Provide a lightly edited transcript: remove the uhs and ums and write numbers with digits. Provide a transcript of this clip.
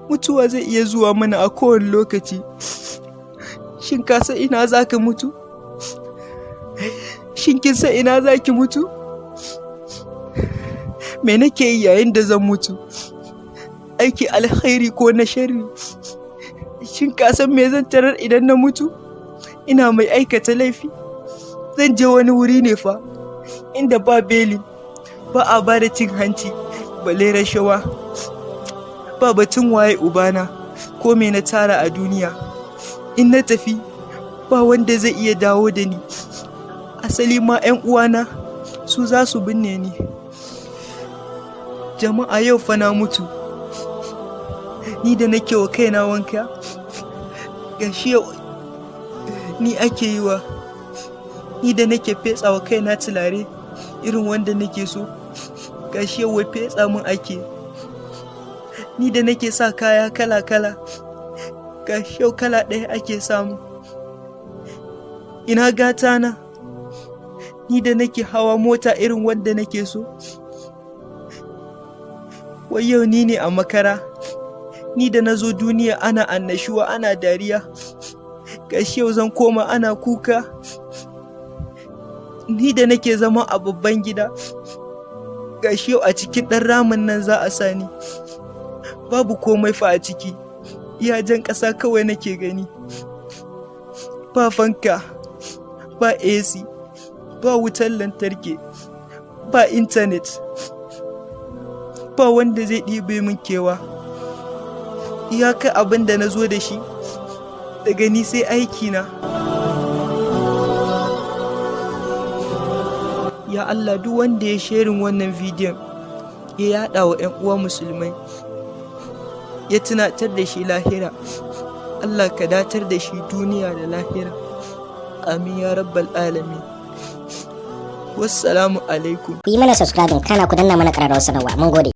Mutuwa zai iya zuwa mana a kowane lokaci. Shin ka san ina za ka mutu? Shin kin san ina za ki mutu? Me nake yi yayin da zan mutu? Aiki alkhairi ko na sharri? Shin ka san me zan tarar idan na mutu? Ina mai aikata laifi? Zan je wani wuri ne fa, inda ba beli, ba a ba da cin hanci, balle rashawa. Ba batun waye ubana ko me na tara a duniya. In na tafi, ba wanda zai iya dawo da ni. Asali ma 'yan uwana su za su binne ni. Jama'a, yau fa na mutu. Ni da nake wa kaina wanka, gashi yau ni ake yi wa. Ni da nake fetsa wa kaina tulare irin wanda nake so, gashi yau wai fetsa min ake. Ni da nake sa kaya kala-kala, gashi yau kala ɗaya ake samu. Ina gata na? Ni da nake hawa mota irin wanda nake so, wai yau ni ne a makara. Ni da na zo duniya ana annashuwa, ana dariya, gashi yau zan koma ana kuka. Ni da nake zama a babban gida, gashi yau a cikin ɗan ramin nan za a sa ni. Babu komai fa a ciki, iya jan ƙasa kawai nake gani. Ba fanka, ba AC, ba wutar lantarki, ba intanet, ba wanda zai ɗibe min kewa. Iyaka abin da na zo da shi, daga ni sai aikina. Ya Allah, duk wanda ya sharing wannan bidiyon, ya yaɗa wa 'yan uwa musulmai, ya tunatar da shi lahira, Allah ka datar da shi duniya da lahira. Amin ya rabbal alamin. Wassalamu alaikum. Ku yi mana subscribing, kana ku danna mana ƙararrawar sanarwa. Mun gode.